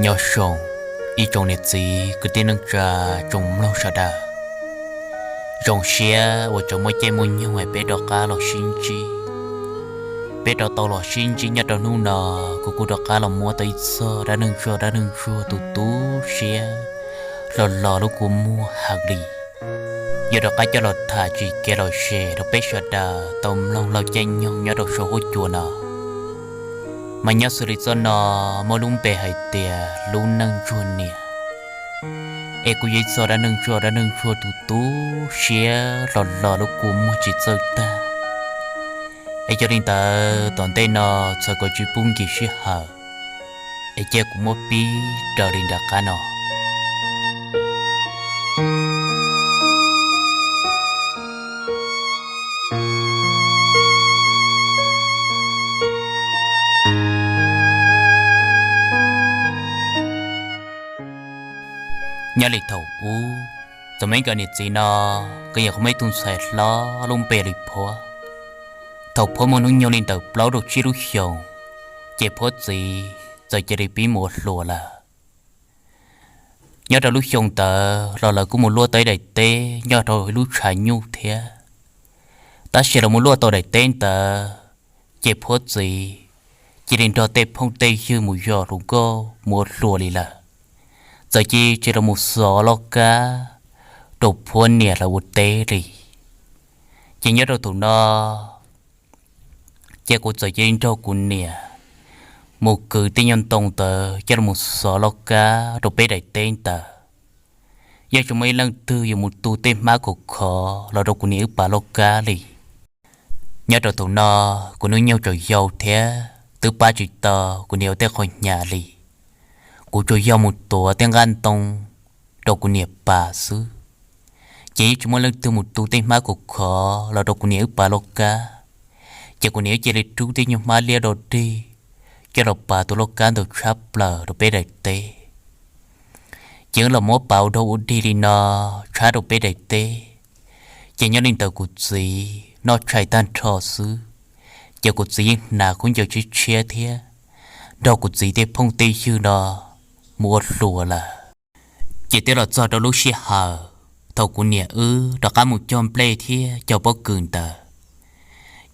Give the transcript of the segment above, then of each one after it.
Nyob zoo ib tsoom niam txiv kwv tij neej tsa, tsoom mloog sawv daws. Zoo siab uas tseem muaj caij muaj nyoog es peb rov qab los sib ntsib. Peb rov tau los sib ntsib nyob rau hnub no, kuv kuj rov qab los muab tau ib txog dab neeg ntsuag dab neeg ntsuag tus tu siab los los lub kua muag heev li. Yuav rov qab coj los tham tsis kev lom zem rau peb sawv daws tau mloog laug caij nyoog nyob rau saum huab cua no. Mas nyob xws li txoj no muaj lub npe hais tias lub neej ntsuag niam. Es kuj yog ib txoj dab neeg ntsuag dab neeg ntsuag tus tu siab los los lub kua muag tsis txawj tag. Es yog li ntawd tom ntej no txhawm kom tsis pub nkim sij hawm, es cia kuv muab pib raws li nram qab no. Nyob li thaum ub, txawm muaj ib nkawm niam txiv no, nkawd nyuam qhuav muaj ib tug ntxhais hlob lub npe li Phuab. Thaum Phuab muaj hnub nyoog li ntawm plaub rau tsib lub xyoos, ces Phuab txiv txawm cia li pib mus ua hluas lawm. Nyob rau lub xyoo ntawd los lawv kuj mus luaj tau ib daim teb nyob rau ib lub tshav nyuj thiab. Tab sis los mus luaj tau daim teb ntawd, ces Phuab txiv cia li nrog tej phooj tej ywg mus yos hluas nkauj mus ua hluas li lawm. Txawm cia li los mus xov loj kab rau Phuab niam lawv ua teb li. Ces nyob rau thaum no, ces kuv txawm cia li nrog kuv niam mus kwv tej nyuag ntoo ntawd coj los mus xov loj kab rau peb daim teb ntawd. Yeej tsis muaj ib leej twg yuav mus tu tej hmab khov khov los rau kuv niam wb pav loj kab li. Nyob rau thaum no, kuv hnub nyoog tseem yau thiab twb pab tsis tau kuv niam ua tej qhov hnyav li. Kuv tsuas yog mus tuav tej nqaj ntoo rau kuv niam pav xwb, ces yeej tsis muaj leej twg mus tu tej hmab khov khov los rau kuv niam wb pav loj kab. Ces kuv niam wb cia li rub tej nyuag hmab liab do dig coj los pav tus loj kab ntawd tshab plaws rau peb daim teb. Ces wb los muab pav ua dog ua dig li no tshab rau peb daim teb. Ces nyob li ntawd kuv txiv noj tshais tag nrho xwb, ces kuv txiv yeej hnav khaub ncaws tshiab tshiab thiab nrog kuv txiv tej phooj tej ywg no mus ua hluas lawm. Ces twb los txog rau lub sij hawm thaum kuv niam wb rov qab mus cog nplej thiab cog pob kws ntawd.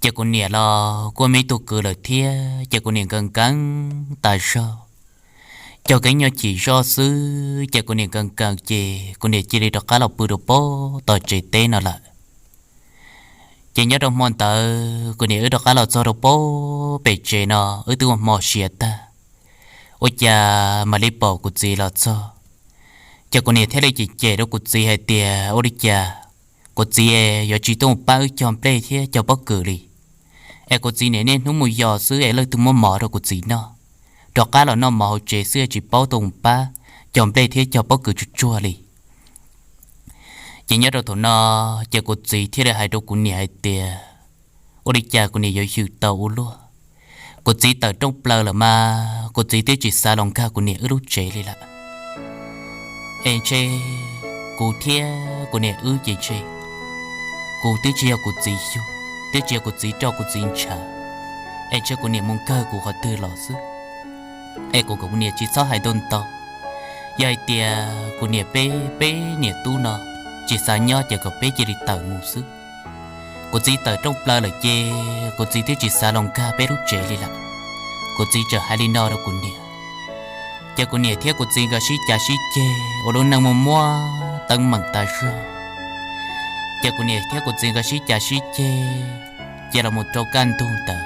Ces kuv niam los kuj muaj ib tug kwv lawm thiab, ces kuv niam nkees nkees tas zog. Cog kev nyuag chim zoj xwb ces kuv niam nkees nkees ces kuv niam cia li rov qab los pw rau pob tom tsev teb no lawm. Ces nyob rau hmo ntawd kuv niam wb rov qab los txog rau pob pem tsev no, wb twb ua hmo siav tag, ua cas mam li pom kuv txiv los txog. Ces kuv niam thiaj li cem cem rau kuv txiv hais tias ua li cas kuv txiv yuav tsis tuaj mus pab wb cog nplej thiab cog pob kws li. Es kuv txiv niaj hnub mus yos xwb es leej twg muab mov rau kuv txiv noj, rov qab los noj mov hauv tsev xwb es tsis paub tuaj mus pab cog nplej thiab cog pob kws tsuag tsuag li. Ces nyob rau thaum no, ces kuv txiv thiaj li hais rau kuv niam hais tias, ua li cas kuv niam yuav yws tau ua luaj. Kuv txiv tawm rooj plaws lawm mas kuv txiv twb tsis xav los nkag kuv niam wb lub tsev li lawm. Es ntshe kuv thiab kuv niam wb ces ntshe kuv twb tsis yog kuv txiv yug, twb tsis yog kuv txiv roj kuv txiv ntshav. Es ntshe kuv niam mus nkag kuv qhov twg los xwb. Es kuv kom kuv niam tsis txhob hais ntau ntau. Yog hais tias kuv niam peb, peb niam tub no tsis xav nyob ces kom peb cia li tawm mus xwb. Kuv txiv tawm rooj plaws lawm ces kuv txiv twb tsis xav los nkag peb lub tsev li lawm. Kuv txiv txawm hais li no rau kuv niam. Ces kuv niam thiab kuv txiv nkawd sib cav sib ceg ua lub neej muaj muaj teeb meem tas zog. Ces kuv niam thiab kuv txiv nkawd sib cav sib ceg, ces los mus rau kaj ntug ntawd,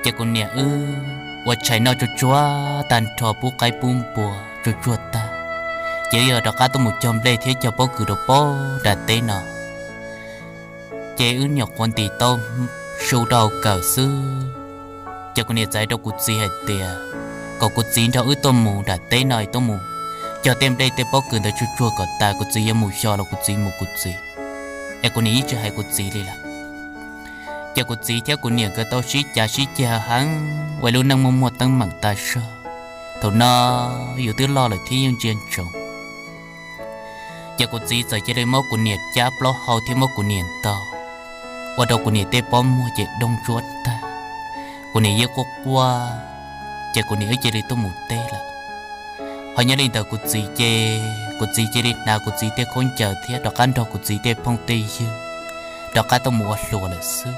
ces kuv niam wb ua tshais noj tsuag tsuag tag nrho pub qaib pub npua tsuag tsuag tag, ces wb yog rov qab tuaj mus cog nplej thiab cog pob kws rau pob nram teb no. Ces wb nyuam qhuav ntim tau su rau hauv kawm xwb. Ces kuv niam txawm hais rau kuv txiv hais tias kom kuv txiv nrog wb tuaj mus nram teb no tuaj mus cog tej nplej tej pob kws ntawd tsuag tsuag kom tas kuv txiv yuav mus xyos los kuv txiv mus kuv txiv, es kuv niam yeej tsis hais kuv txiv li lawm. Ces kuv txiv thiab kuv niam nkawd tau sib cav sib ceg heev ua ib lub neej muaj muaj teeb meem tas zog. Thaum no yus twb loj lawm thiab yeej ntsia ntsoov. Ces kuv txiv txawm cia li muab kuv niam cab plaub hau thiab muab kuv niam ntaus, ua rau kuv niam tej pob muag ces doog ntsuab tag. Kuv niam yeej quaj quaj, ces kuv niam wb cia li tuaj mus teb lawm. Ho nyob li ntawd kuv txiv ces kuv txiv cia li hnav kuv txiv tej khaub ncaws thiab rov qab nrog kuv txiv tej phooj tej ywg rov qab tuaj mus ua hluas lawm xwb.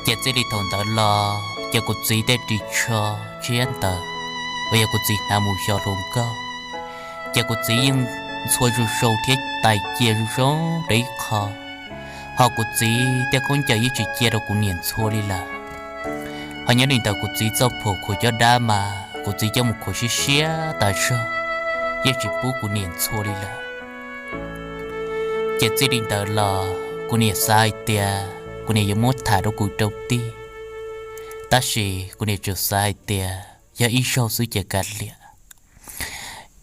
Ces txij li thaum ntawd los ces kuv txiv tej ris tsho tshiab ntawd uas yog kuv txiv hnav mus xyos hluas nkauj, ces kuv txiv yeej ntxhua zoo zoo thiab tais cia zoo zoo rau ib qho. Ho kuv txiv tej khaub ncaws yeej tsis cia rau kuv niam ntxhua li lawm. Ho nyob li ntawd kuv txiv txoj phuam khuam caj dab mas kuv txiv coj mus khuam siab siab tas zog, yeej tsis pub kuv niam ntxhua li lawm. Ces txij li ntawd los kuv niam xav hais tias kuv niam yuav muab tham rau kwv rau tij, tab sis kuv niam tsuas xav hais tias yog ib zaug xwb ces kav liam,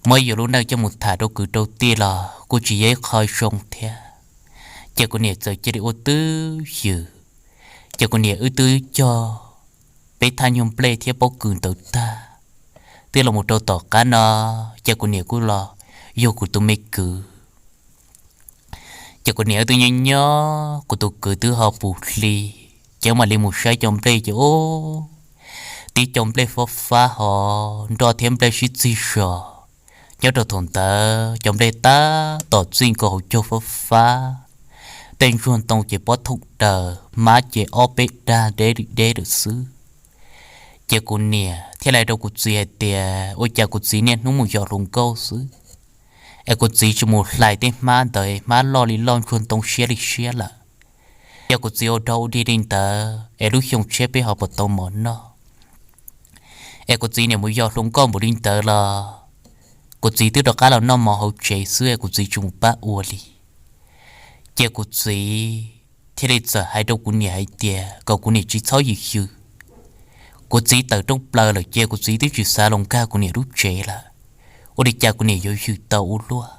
muab yus lub neej coj mus tham rau kwv rau tij los kuj tsis yog ib qho zoo thiab. Ces kuv niam txawm cia li ua twj ywm. Ces kuv niam wb twb cog peb thaj nyuag nplej thiab pob kws ntawd tag, twb los mus rau tom qab no, ces kuv niam kuj los yug kuv tus me kwv. Ces kuv niam wb twb nyob nyob kuv tus kwv twb ho puv hli, ces mam li mus saib cov nplej ces ub, tib cov nplej fab fab ho nroj thiab nplej sib txig zos. Nyob rau thaum ntawd cov nplej tab tom txij nkaus hauv caug fab fab, tej ntsuag ntoo ces pob thooj daws, hmab ces ob peb dag deb li deb lawm xwb. Ces kuv niam thiaj li hais rau kuv txiv hais tias ua cas kuv txiv niaj hnub mus xyos hluas nkauj xwb, es kuv txiv tsis mus hlais tej hmab ntawd, hmab loj li loj ntsuag ntoo siab li siab lawm. Yog kuv txiv ua dog ua dig li ntawd es lub xyoo tshiab peb ho puas tau mov noj? Es kuv txiv niam mus yos hluas nkauj npaum li ntawd los kuv txiv twb rov qab los noj mov hauv tsev xwb es kuv txiv tsis mus pab ua li. Ces kuv txiv thiaj li txawm hais rau kuv niam hais tias kom kuv niam tsis txhob yws yws. Kuv txiv tawm rooj plaws lawm ces kuv txiv twb tsis xav los nkag kuv niam lub tsev lawm. Ua li cas kuv niam yuav yws tau ua luaj?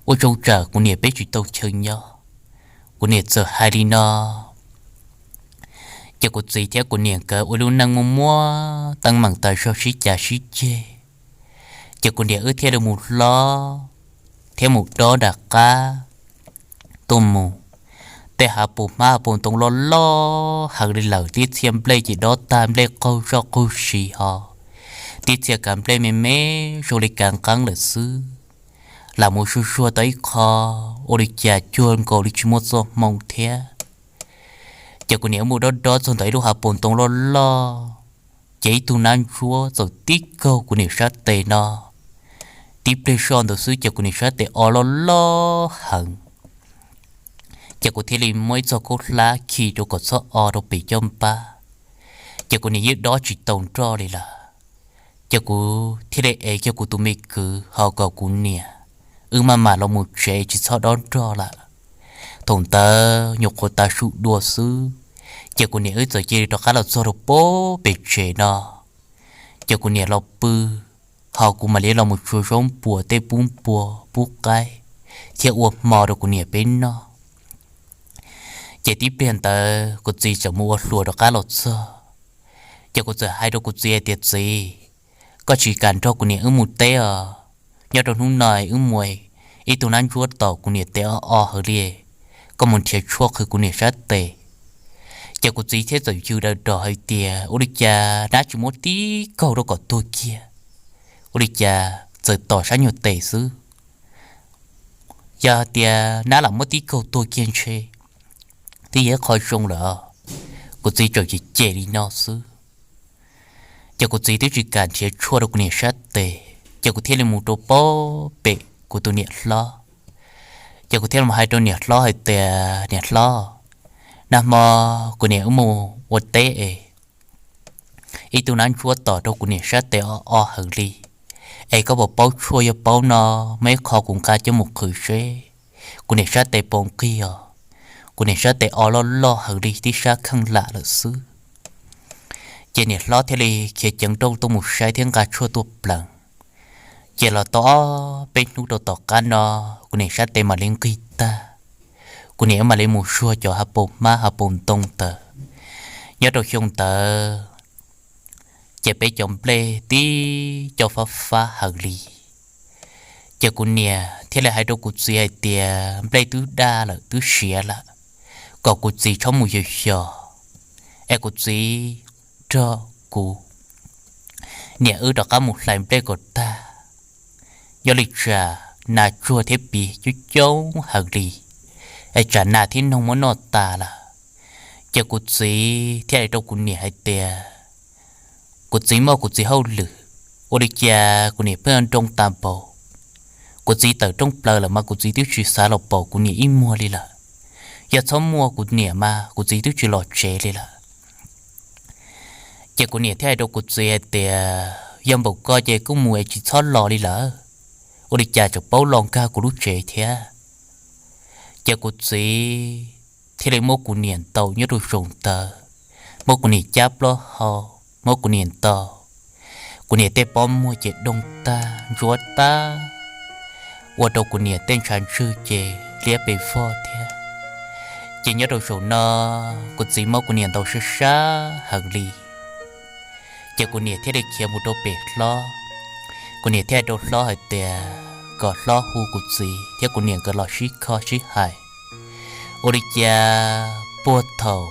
Ua zoo tsam kuv niam peb tsis tau chaw nyob. Kuv niam txawm hais li no, ces kuv txiv thiab kuv niam nkawd ua lub neej muaj muaj teeb meem tas zog sib cav sib ceg. Ces kuv niam wb thiaj li mus hlob thiab mus dob nram qab tuaj mus. Tej hav pus hmab hav pus ntoo loj loj heev li lawm, tib txhia nplej ces dob tag nplej qaug zoj qaug si ho, tib txhia kav nplej me me zoo li kav nqeeb lawm xwb. Lam mus zuag zuag tau ib qho, ua li cas cuag nkaus li tsis muaj txoj hmoo thiab. Ces kuv niam wb mus dob dob txog ntawm ib lub hav pus ntoo loj loj, ces ib tug nab ntsuab txawm tib kaug kuv niam sab tes no. Tib pliag zoj ntawd xwb ces kuv niam sab tes o loj loj heev. Ces kuv thiaj li muab ib txoj khaub hlab khi rau kom txhob o rau pem caj npab. Ces kuv niam yeej dob tsis tau nroj li lawm. Ces kuv thiaj li ev kiag kuv tus me kwv ho kom kuv niam wb maj mam los mus tsev tsis txhob dob nroj lawm. Thaum ntawd nyuam qhuav tav su dua xwb, ces kuv niam wb txawm cia li rov qab los txog rau pem tsev no. Ces kuv niam los pw, ho kuv mam li los mus tsuav zaub npuas tej pub npua pub qaib, thiab ua hmo rau kuv niam peb noj. Ces tib pliag ntawd kuv txiv txawm mus ua hluas rov qab los txog. Ces kuv txawm hais rau kuv txiv hais tias, Txiv, koj tsis kam nrog kuv niam wb mus teb os. Nyob rau hnub no wb mus, ib tug nab ntsuab tom kuv niam tes o o heev li, koj mus nrhiav tshuaj qhwv kuv niam sab tes. Ces kuv txiv thiaj txawm yws daws rov hais tias, Ua li cas nab tsis muab tib kaug rau kom tuag kiag? Ua li cas txawm tom sab nyuag tes xwb? Yog hais tias nab lam muab tib kaug tuag kiag ntshe twb yog ib qho zoo lawm. Kuv txiv txawm cem cem li no xwb. Ces kuv txiv twb tsis kam nrhiav tshuaj rau kuv niam sab tes, ces kuv thiaj li mus rau pem kuv tus niam hlob. Ces kuv thiaj li mus hais rau niam hlob hais tias, Niam hlob, nag hmo kuv niam wb mus ua teb es ib tug nab ntsuab tom rau kuv niam sab tes o o heev li, es koj puas paub tshuaj? Yog paub no muaj ib qho kuv nqa coj mus qhwv seb kuv niam sab tes puas nqig os. kuv niam sab tes o loj loj heev li tib sab kheej lam lawm xwb. Ces niam hlob thiaj li khiav ceev nrooj tuaj mus saib thiab nqa tshuaj tuaj pleev. Ces los tau ob peb hnub rau tom qab no, kuv niam sab tes mam li nqig tag, kuv niam mam li mus zuag cov hav paus hmab hav paus ntoo ntawd. Nyob rau xyoo ntawd ces peb cov nplej tib co fab fab heev li. Ces kuv niam thiaj li hais rau kuv txiv hais tias nplej twb daj lawm twb siav lawm, kom kuv txiv txhob mus yos yos, es kuv txiv nrog kuv niam wb rov qab mus hlais nplej kom tag. Nyob li tsam nas tsuag thiab piv coob coob heev li, es tsam nas thiab noog muab noj tas lawm. Ces kuv txiv thiaj hais rau kuv niam hais tias kuv txiv muaj kuv txiv hauj lwm, ua li cas kuv niam pheej nroo tas npaum. Kuv txiv tawm rooj plaws lawm mas kuv txiv twb tsis xav los pom kuv niam ib muag li lawm. Yog txhob muaj kuv niam mas kuv txiv twb tsis los tsev li lawm. Ces kuv niam thiaj hais rau kuv txiv hais tias yog npaum ko ces koj mus es tsis txhob los li lawm, ua li cas tseem paub los nkag kuv lub tsev thiab. Ces kuv txiv thiaj li muab kuv niam ntaus nyob rau saum ntawd, muab kuv niam cab plaub hau, muab kuv niam ntaus. Kuv niam tej pob muag ces doog tag ntsuab tag, ua rau kuv niam tej ntshav ntswg ces liab pes vog thiab. Ces nyob rau saum no, kuv txiv muab kuv niam ntaus sab sab heev li. Ces kuv niam thiaj li khiav mus rau pem hlob. Kuv niam thiaj hais rau hlob hais tias kom hlob hu kuv txiv thiab kuv niam nkawd los sib kho sib hais. Ua li cas puag thaum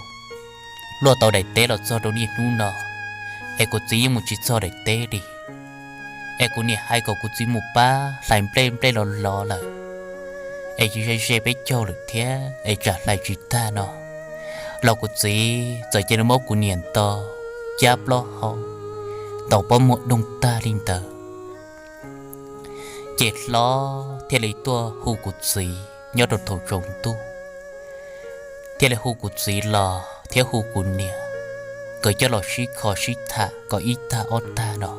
luaj tau daim teb los txog rau niaj hnub no, es kuv txiv yeej mus tsis txog daim teb li. Es kuv niam hais kom kuv txiv mus pab hlais nplej, nplej los lov lawm, es tsis ze ze peb caug lawm thiab es tsam hlais tsis tag no, los kuv txiv txawm cia li muab kuv niam ntaus, cab plaub hau, ntaus pob muag doog tag li ntawd. Ces hlob thiaj li tuaj hu kuv txiv nyob rau thaum tsaus ntuj, thiaj li hu kuv txiv los thiab hu kuv niam, nkawd coj los sib kho sib tham kom ib tag ob tag no,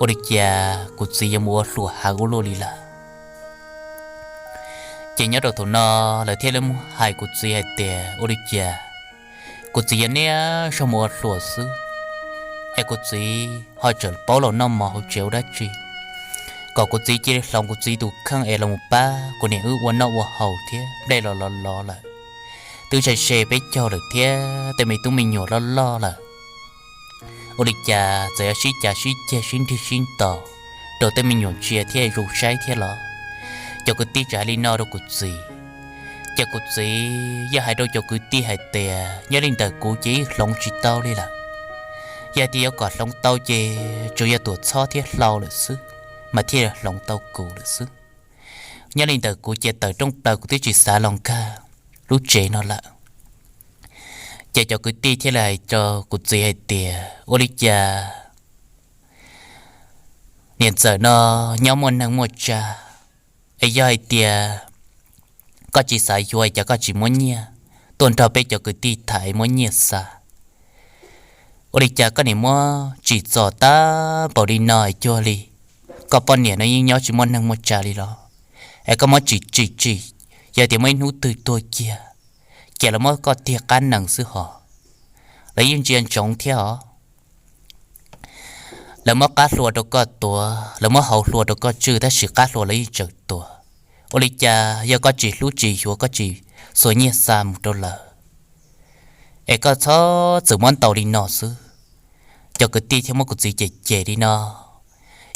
ua li cas kuv txiv yuav mus ua hluas heev ua luaj li lawm. Ces nyob rau thaum no, lawv thiaj li muab hais kuv txiv hais tias ua li cas kuv txiv yog niaj zaus mus ua hluas xwb, es kuv txiv ho tseem paub los noj mov hauv tsev ua dab tsi. Kom kuv txiv cia li hloov kuv txiv tus kheej es los pab kuv niam wb ua noj ua haus thiab, nplej los lov lov lawm, twb ze ze peb caug lawm thiab tej me tub me nyuam loj loj lawm. Ua li cas txawm yuav sib cav sib ceg sib nrig sib ntaus rau tej me nyuam ntsia thiaj zoo saib thiab los? Cov kwv tij tseem hais li no rau kuv txiv. Ces kuv txiv yog hais rau cov kwv tij hais tias nyob li ntawm kuv ces yeej hloov tsis tau li lawm. Yog tias yuav kom hloov tau ces tsuas yog tuam txhob thiab hlau lawm xwb mas thiaj hloov tau kuv lawm xwb. Nyob li ntawm kuv ces tawm rooj plaws kuv twb tsis xav los nkag lub tsev no lawm. Ces cov kwv tij thiaj li hais rau kuv txiv hais tias ua li cas niam ntxawm no nyob muaj neeg muaj tsav, es yog hais tias koj tsis xav yuav es cas koj tsis muab nyiaj tuaj nrog peb cov kwv tij tham es muab nyiaj xa? Ua li cas koj niam muab tsim txom tag npaum li no es cuag li koj poj niam no yeej nyob tsis muaj neeg muaj tsav li los? Es koj muab tsim tsim tsim, yog tias muaj ib hnub twg tuag kiag, ces lawv muab koj tiag qab nees xwb hos. Lawv yeej ntsia ntsoov thiab os. Lawv muab qab hlua rau koj tuav, lawv muab hauv hlua rau koj tswj, tab sis qab hlua lawv yeej tseem tuav. Ua li cas yog koj tsis hlub tsis yuav, koj tsis xuas nyiaj xa mus rau lawv, es koj txhob txwm muab ntaus li no xwb? Cov kwv tij thiaj muab kuv txiv cem cem li no.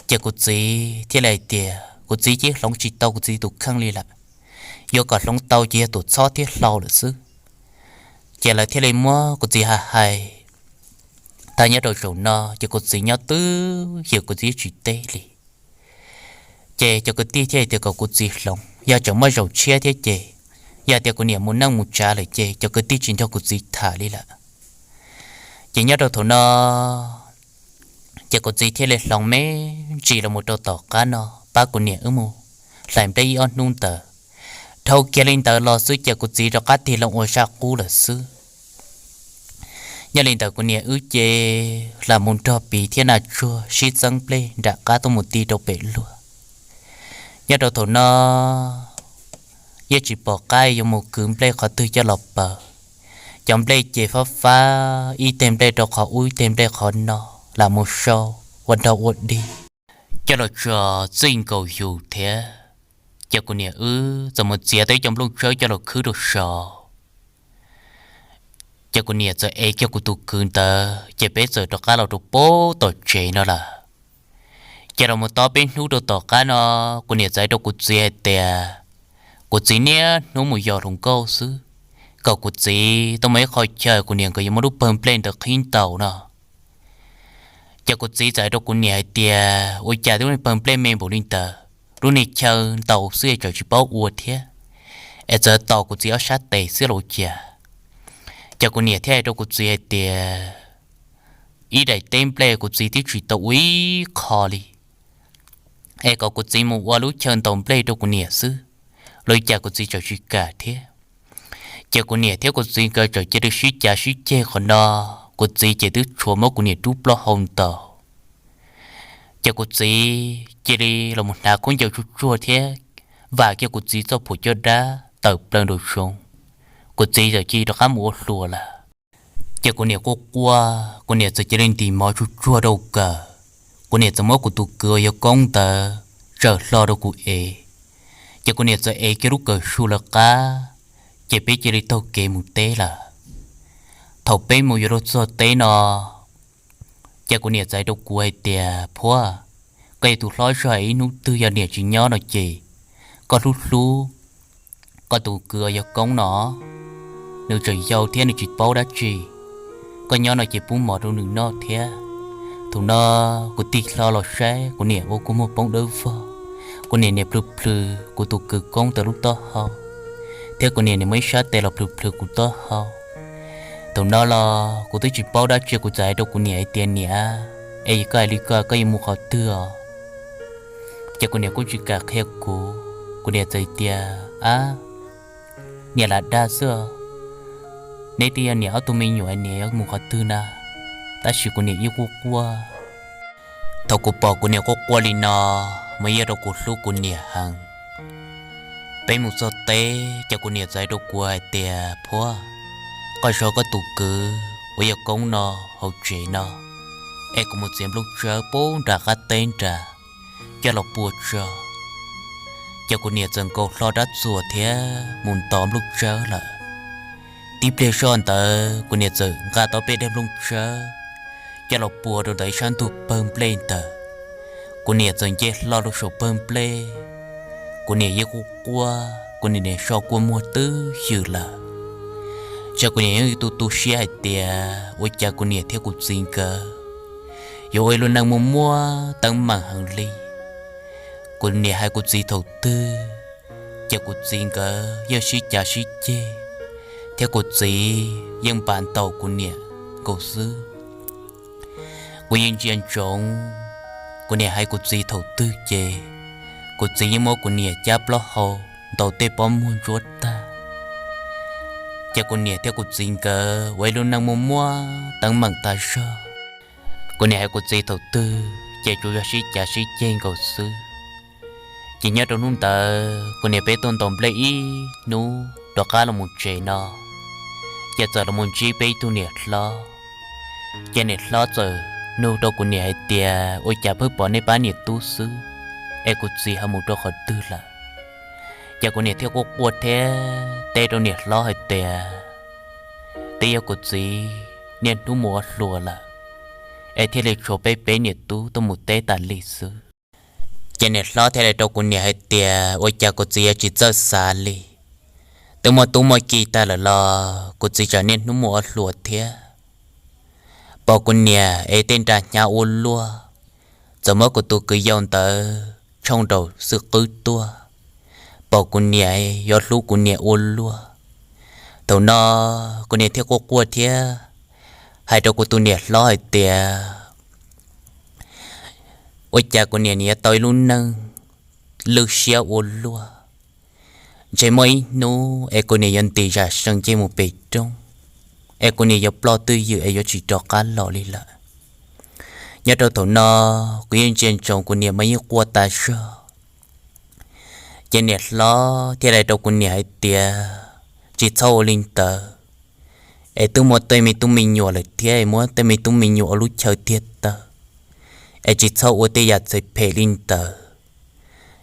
Ces kuv txiv thiaj li hais tias kuv txiv ces hloov tsis tau kuv txiv tus kheej li lawm, yuav kom hloov tau ces yog tuam txhob thiab hlau lawm xwb. Ces lawv thiaj li muab kuv txiv hais hais tag nyob rau zaum no, ces kuv txiv nyob twj ywm kuv txiv tsis teb li. Ces cov kwv tij thiaj hais tias kom kuv txiv hloov, yog tseem muaj zaum tshiab thiab ces yog tias kuv niam mus neej mus tsav lawm ces cov kwv tij tsis nrog kuv txiv tham li lawm. Ces nyob rau thaum no, ces kuv txiv thiaj li hloov me ntsis los mus rau tom qab no pab kuv niam wb mus hlais nplej ib ob hnub ntawd. Dhau kiag li ntawd los xwb ces kuv txiv rov qab tig loo ua zaj qub lawm xwb. Nyob li ntawd kuv niam wb ces lam mus nrog piv thiab nas tsuag sib txeeb nplej nram qab tuaj mus ti rau pem luag. Nyob rau thaum no, yeej tsis pom qab yuav mus kwv nplej qhov twg coj los paws. Cov nplej ces fab fab, ib teg nplej rau qhov ub ib teg nplej qhov no, lam mus sau ua nrog ua dig coj los tso txij nkaus yus thiab. Ces kuv niam wb txawm mus txiav tau ib co nplooj tsawb coj los khwb rau saud. Ces kuv niam txawm ev kiag kuv tus kwv ntawd ces peb txawm rov qab los rau pem tom tsev no lawm. Ces los mus tob peb hnub rau tom qab no, kuv niam txawm hais rau kuv txiv hais tias kuv txiv niaj hnub mus yos hluas nkauj xwb, kom kuv txiv tau muaj ib qho chaw kuv niam nkawd yuav muab lub pawg nplej ntawd qhib ntaus no. Ces kuv txiv txawm hais rau kuv niam hais tias ua cas twb lub pawg nplej me npaum li ntawd, lub niag chaw ntaus xwb es tseem tsis paub ua thiab, es txawm tos kuv txiv ob sab tes xwb los ua cas. Ces kuv niam thiaj hais rau kuv txiv hais tias ib daim teb nplej kuv txiv twb tsis tau ua ib qho li, es kom kuv txiv mus ua lub chaw ntaus nplej rau kuv niam xwb, los cas kuv txiv tseem tsis kam thiab. Ces kuv niam thiab kuv txiv nkawd txawm cia li sib cav sib ceg qhov no, kuv txiv ces twb tshuav muab kuv niam rub plaub hau ntaus. Ces kuv txiv cia li los mus hnav khaub ncaws tsuag tsuag thiab vam kiag kuv txiv txoj phuam caj dab tawm plaws nraum zoov, kuv txiv txawm cia li rov qab mus ua hluas lawm. Ces kuv niam quaj quaj, kuv niam txawm cia li ntim mov tsuag tsuag rau kawm. Kuv niam txawm muab kuv tus kwv uas yog Koob ntawd tsaws hlo rau kuv ev. Ces kuv niam txawm ev kiag lub kawm su lawv qab, ces peb cia li taug kev mus teb lawm. Thaum peb mus yuav luag txog teb no, ces kuv niam txawm hais rau kuv hais tias, Phuab, koj yog tus hlob zog, ib hnub twg yog niam tsis nyob no ces koj hlub hlub koj tus kwv uas yog Koob no, nws tseem yau thiab nws tsis paub dab tsi, koj nyob no ces pub mov rau nws noj thiab. Thaum no kuv tig hlo los saib kuv niam ua kua muag poob dawb vog, kuv niam niam plhws plhws kuv tus kwv Koob ntawm lub taub hau, thiab kuv niam niam muaj ib sab tes los plhws plhws kuv taub hau. Thaum no los kuv twb tsis paub dab tsi, kuv txawm hais rau kuv niam hais tias, Niam, es yog koj hais li ko koj yuav mus qhov twg os? Ces kuv niam kuj tsis kam qhia kuv, kuv niam txawm tias, Ab, niam lam dag xwb os, neb twb yog niam ob tug me nyuam, niam yuav mus qhov twg na? Tab sis kuv niam ib quaj quaj. Thaum kuv pom kuv niam quaj quaj li no, mas yog rau kuv hlub kuv niam heev. Peb mus txog teb ces kuv niam txawm hais rau kuv hais tias, Phuab, koj zov koj tus kwv uas yog Koob no hauv tsev no, es kuv mus txiav nplooj tsawb pub nram qab teb nrad coj los pua tso. Ces kuv niam txawm nkaus hlo rab txuas thiab mus ntov nplooj tsawb lawm. Tib pliag zoj ntawd kuv niam txawm nqa tau peb daim nplooj tsawb coj los pua rau ntawm ib sab ntug pawg nplej ntawd. Kuv niam txawm nce hlo rau saum pawg nplej, kuv niam yeej quaj quaj, kuv niam niam so kua muag twb ywm lawm. Ces kuv niam yeej tu tu siab hais tias ua cas kuv niam thiab kuv txiv nkawd yuav ua ib lub neej muaj muaj teeb meem heev li. Kuv niam hais kuv txiv thaum twg, ces kuv txiv nkawd yeej sib cav sib ceg, thiab kuv txiv yeej npam ntaus kuv niam nkaus xwb. Kuv yeej ntsia ntsoov kuv niam hais kuv txiv thaum twg ces kuv txiv yeej muab kuv niam cab plaub hau ntaus tej pob muag ntsuab tag. Ces kuv niam thiab kuv txiv nkawd ua ib lub neej muaj muaj teeb meem tag zog. Kuv niam hais kuv txiv thaum twg ces tsuas yog sib cav sib ceg nkaus xwb. Ces nyob rau hnub ntawd kuv niam peb tuaj ntaus nplej ib hnub rov qab los mus tsev no, ces txawm los mus ntsib peb ib tug niam hlob. Ces niam hlob txawm nug rau kuv niam hais tias, Ua cas pheej pom nej pab niam tub xwb, es kuv txiv ho mus rau qhov twg lawm? Ces kuv niam thiaj quaj quaj thiab teb rau niam hlob hais tias, Twb yog kuv txiv niaj hnub mus ua hluas lawm, es thiaj li tshuav peb peb niam tub tuaj mus teb tas li xwb. Ces niam hlob thiaj li rau kuv niam hais tias, Ua cas kuv txiv yuav tsis txawj xav li? Twb muaj tub muaj ki tag lawm los kuv txiv tseem niaj hnub mus ua hluas thiab. Pom kuv niam es tej nra hnyav ua luaj, txawm muab kuv tus kwv yau ntawd tshooj nraum xwb qwb tuaj. Pom kuv niam yuav hlub kuv niam ua luaj. Thaum no kuv niam thiaj quaj quaj thiab hais rau kuv tus niam hlob hais tias, Ua cas kuv niam yuav tau ib lub neej lwj siab ua luaj? Ntshe muaj ib hnub es kuv niam yuav ntim zam sees nce mus pem roob, es kuv niam yuav ploj twj ywm es yuav tsis rov qab los li lawm. Nyob rau thaum no, kuv yeej ntsia ntsoov kuv niam mas yeej quaj tas zog. Ces niam hlob thiaj hais rau kuv niam hais tias, tsis txhob ua li ntawd, es twb muaj tej me tub me nyuam lawm thiab, muab tej me tub me nyuam ua lub chaw tiag tawv, es tsis txhob ua tej yam txhais phem li ntawd.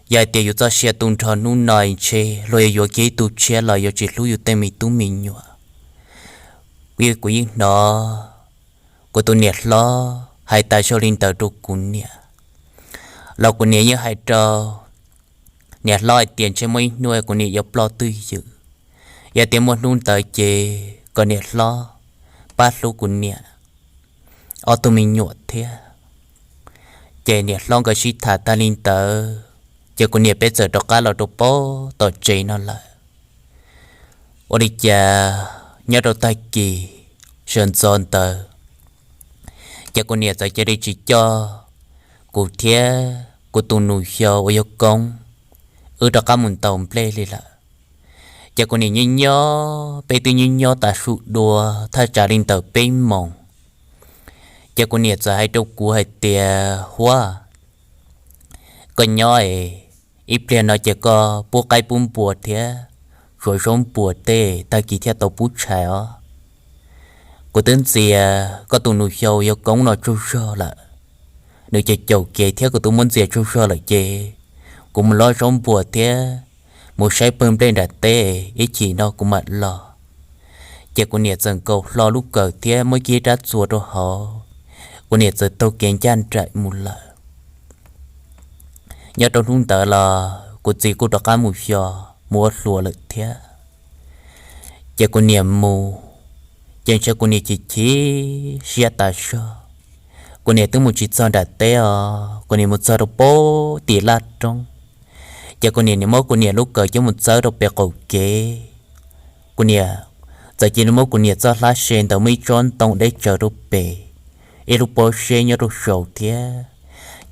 Yog hais tias yus txoj sia tu nrho hnub no ntshe luag yuav yuav kiag ib tug tshiab los yuav tsis hlub yus tej me tub me nyuam. Kuv yeej hnov kuv tus niam hlob hais tas zog li ntawd rau kuv niam, los kuv niam yeej hais rau niam hlob hais tias ntshe muaj ib hnub kuv niam yuav ploj twj ywm, yog tias muaj hnub ntawd ces kom niam hlob pab hlub kuv niam ob tug me nyuam thiab. Ces niam hlob nkawd sib tham tag li ntawd, ces kuv niam peb txawm rov qab los rau pem tom tsev no lawm. Ua li cas nyob rau tag kis sawv ntxov ntawd, ces kuv niam txawm cia li tsis coj kuv thiab kuv tus nus xyoo uas yog Koob wb rov qab mus ntaus nplej li lawm. Ces kuv niam nyob nyob, peb twb nyob nyob tas su dua thaj tsam li ntawm peb moos, ces kuv niam txawm hais rau kuv hais tias, Huab, koj nyob es ib pliag no ces koj pub qaib pub npua thiab tsuav zaub npua tej, tag kis thiaj tau pub tshais os. Kuv twb ntxias koj tus nus xyoo yog Koob no tsaug zog lawm, nws ces caum kev thiab kuv twb muab ntxias tsaug zog lawm ces kuv mus lov zaub npua thiab mus saib pawg nplej nram teb, ib chim no kuv mam los. Ces kuv niam txawm nkaus hlo lub kawm thiab muab kiag rab txuas rau hauv, kuv niam txawm taug kev ncaj nraim mus lawm. Nyob rau hnub ntawd los kuv txiv kuj rov qab mus xyuas mus ua hluas lawm thiab. Ces kuv niam mus, ces ntshe kuv niam chim chim siab tas zog. Kuv niam twb mus tsis txog nram teb os, kuv niam mus txog rau pem tim laj roob. Ces kuv niam nim muab kuv niam lub kawm coj mus txawb rau pem qaum kev. Kuv niam txawm cia li muab kuv niam txoj hlab se ntawd muaj ib tsob ntoo deb tsawv rau pem, ib lub pob zeb nyob rau saud thiab,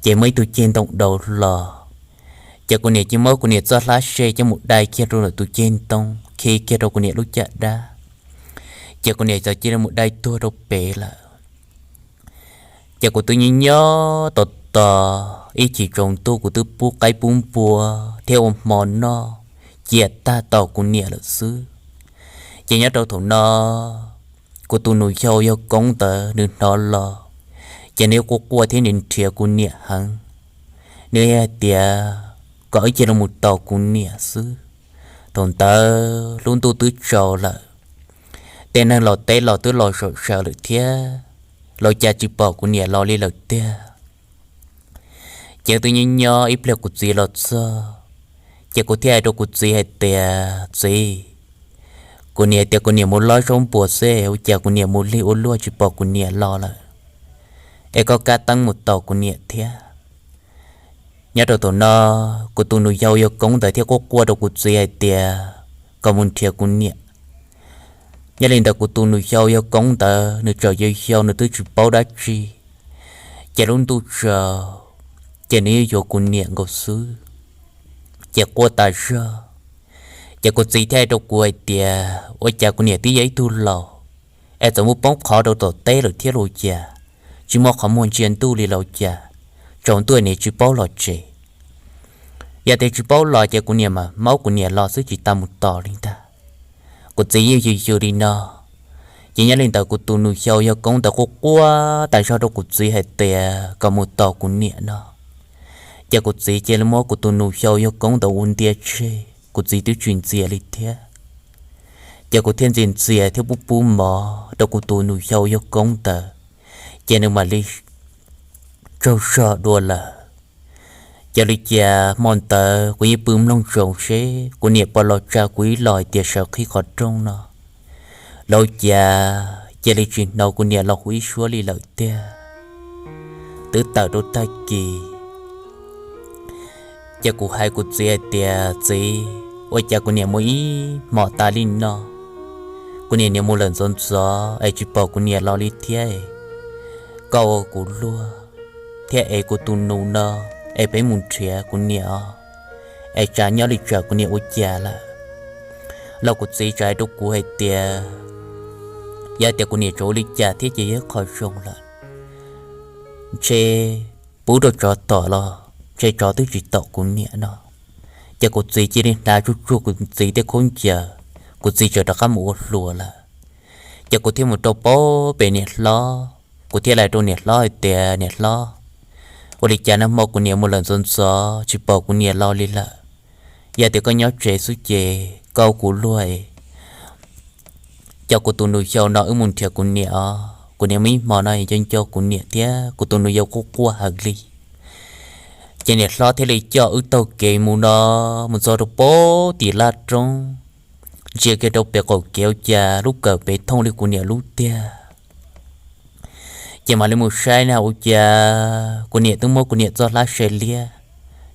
ces muaj ib tug ceg ntoo daus hlo. Ces kuv niam cia li muab kuv niam txoj hlab se coj mus dai kiag rau ntawm tus ceg ntoo, khi kiag rau kuv niam lub caj dab. Ces kuv niam txawm cia li mus dai tuag rau pem lawm. Ces kuv twb nyob nyob tos tos ib chim tsaus ntuj kuv twb pub qaib pub npua thiab ua hmo noj cia tag tos kuv niam lawm xwb. Ces nyob rau thaum no kuv tus nus xyoo yog Koob ntawd nws hnov los, ces nws quaj quaj thiab nws nrhiav kuv niam heev. Nws hais tias kom wb cia li mus tos kuv niam xwb. Thaum ntawd lub ntuj twb tsaus lawm, tej neeg los teb los twb los zaum zaws lawm thiab, los cas tsis pom kuv niam los li lawm tiag. Ces twb nyob nyob ib pliag kuv txiv los txog, ces kuv thiaj hais rau kuv txiv hais tias, Txiv, kuv niam tias kuv niam mus lob zaub npua xwb, ua cas kuv niam mus lig ua luaj tsis pom kuv niam los lawm, es koj kab teeb mus tos kuv niam thiab. Nyob rau thaum no kuv tus nus yau yog Koob ntawd thiaj quaj quaj rau kuv txiv hais tias kom mus nrhiav kuv niam. Nyob li ntawd kuv tus nus yau yog Koob ntawd nws tseem yau yau nws twb tsis paub dab tsi, ces lub ntuj tsaus, ces nws yeej yuav kuv niam nkaus xwb, ces quaj tas zog. Ces kuv txiv thiaj hais rau kuv hais tias, Ua cas kuv niam twb yog ib tug laus, es txawm muaj poob qhov rau tom teb lawm thiab los cas, tsis muaj qhov muag ntsia ntuj li los cas, tsaus ntuj niam tsis paub los tsev. Yog tias tsis paub los ces kuv niam mam maub kuv niam los xwb tsis tas mus tos li ntag. Kuv txiv yeej yws yws li no. Ces nyob li ntawd kuv tus nus yau yog Koob ntawd quaj quaj tas zog rau kuv txiv hais tias kom mus tos kuv niam no. Ces kuv txiv cia li muab kuv tus nus yau yog Koob ntawd ua ntia tseg, kuv txiv twb tsis ntxias li thiab. Ces kuv thiaj ntxias ntxias thiab pub pub mov rau kuv tus nus yau yog Koob ntawd, ces nws mam li tsaug zog dua lawm. Ces li cas hmo ntawd kuv yeej pw mloog ntsoov seb kuv niam puas los tsa kuv ib los hais tias sawv qhib qhov rooj no, los cas cia li tsis hnov kuv niam los hu ib suab li lawm tiag. Twb tawm rau tag kis, ces kuv hais kuv txiv hais tias, Txiv, ua cas kuv niam mus ib hmos tas li no, kuv niam niam mus lawm ntxov ntxov es tsis pom kuv niam los li thiab. Koj ua kuv luag thiab es kuv tus nus no es peb mus nrhiav kuv niam os, es tsam nyob li tsam kuv niam ua cas lawm. Los kuv txiv tsa hais rau kuv hais tias, Yog tias kuv niam tseem ua li cas thiab ces yog qhov zoo lawm, ntshe pub rau tsov tom los ntshe tsov twb tsis tom kuv niam no. Ces kuv txiv cia li hnav tsuj tsuag kuv txiv tej khaub ncaws, kuv txiv txawm rov qab mus ua hluas lawm. Ces kuv thiaj mus rau pem niam hlob, kuv thiaj hais rau niam hlob hais tias, Niam hlob, ua li cas nag hmo kuv niam mus lawm ntxov ntxov tsis pom kuv niam los li lawm? Yog tias koj nyob tsev xwb ces koj ua kuv luag, coj kuv tus nus yau no wb mus nrhiav kuv niam os. Kuv niam muaj ib hmo no nco nco kuv niam thiab kuv tus nus yau quaj quaj heev li. Ces niam hlob thiaj li coj wb taug kev mus no, mus txog rau pem tim laj roob, ntsia kiag rau pem qaum kev ua cas lub kawm pem thooj li kuv niam lub tiag. Ces mam li mus saib na ua cas kuv niam twb muab kuv niam txoj hlab sai liab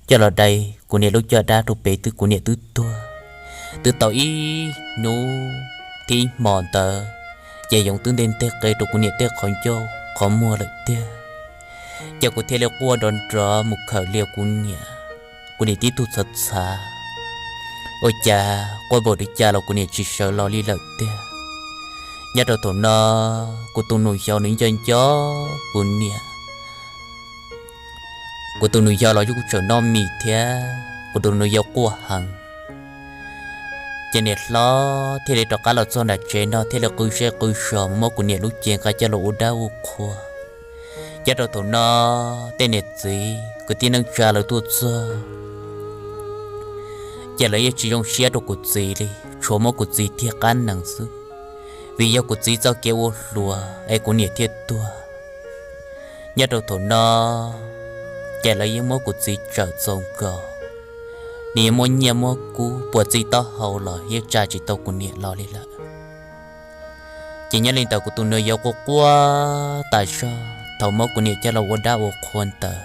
coj los dai kuv niam lub caj dab rau pem twb kuv niam twb tuag. Twb tau ib hnub thiab ib hmos ntawd, ces yoov twb nteg nteg qe rau kuv niam tej qhov ncauj qhov muag lawm tiag. Ces kuv thiaj li quaj nrov nrov mus khawm li kuv niam, kuv niam tib tug txhav txhav, ua cas quaj npaum li cas los kuv niam tsis sawv los li lawm tiag. Nyob rau thaum no, kuv tus nus yau nws nco nco kuv niam. Kuv tus nus yau los yeej kuj tseem noj mis thiab, kuv tus nus yau quaj heev. Ces niam hlob thiaj li rov qab los txog nram tsev no thiaj li qw zej qw zos mus muab kuv niam lub cev nqa coj los ua dab ua qhua. Nyob rau thaum no, tej niam txiv kwv tij neej tsa lawv tuaj txog, ces lawv yeej tsis zoo siab rau kuv txiv li, tsuas muab kuv txiv tiag qab nees xwb, vim yog kuv txiv txoj kev ua hluas es kuv niam thiaj tuag. Nyob rau thaum no, ces lawv yeej muab kuv txiv tsawm txaus nkaus, nws yeej muab nyiaj muab kub puas txij taub hau los yeej tsa tsis tau kuv niam los li lawm. Ces nyob li ntawd kuv tus nus yau quaj quaj tas zog thaum muab kuv niam coj los ua dab ua qhua ntawd.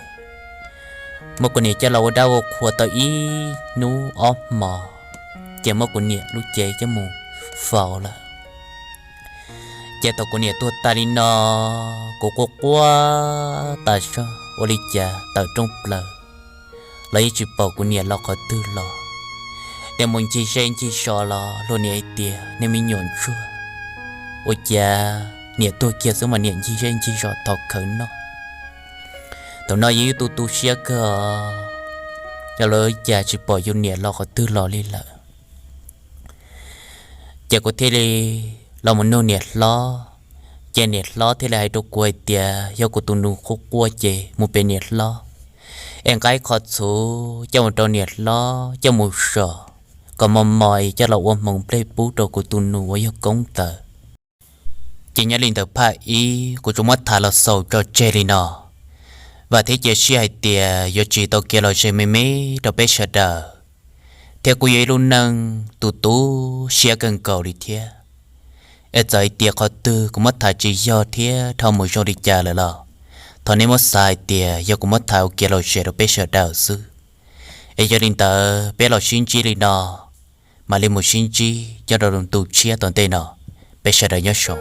Muab kuv niam coj los ua dab ua qhua tau ib hnub ob hmos, ces muab kuv niam lub cev coj mus faus lawm. Ces thaum kuv niam tuag tas li no, kuv quaj quaj tas zog ua li cas tawm rooj plaws los yeej tsis pom kuv niam los qhov twg los. Niaj mus ncig zej ncig zos los luag niaj hais tias, Niag me nyuam ntsuag, ua cas niam tuag kiag xwb mas niam ncig zej ncig zos thov khawv noj? Thaum no yus yeej tu tu siab kawg, yog li cas tsis pom yus niam los qhov twg los li lawm. Ces kuv thiaj li los mus nug niam hlob, ces niam hlob thiaj li hais rau kuv hais tias yog kuv tus nus quaj quaj ces mus pem niam hlob es nqa ib qho txhuv coj mus rau niam hlob coj mus zom kom mos mos es coj los ua hmoov nplej pub rau kuv tus nus uas yog Koob ntawd. Ces nyob li ntawd phaj ib kuv tsuas muab tham los xaus tso tseg li no. Vam thiab cia siab hais tias yuav tsim tau kev lom zem me me rau peb sawv daws, thiab kuj yog ib lub neej tu tu siab kawg nkaus li thiab. Es txawm hais tias qhov twg kuv muab tham tsis yog thiab dhau mus zoo li cas lawm los thov nej muab xav hais tias yog kuv muab tham ua kev lom zem rau peb sawv daws xwb. Es yog li ntawd peb los sib ntsib li no, mam li mus sib ntsib nyob rau ntu tshiab tom ntej no. Peb sawv daws nyob zoo.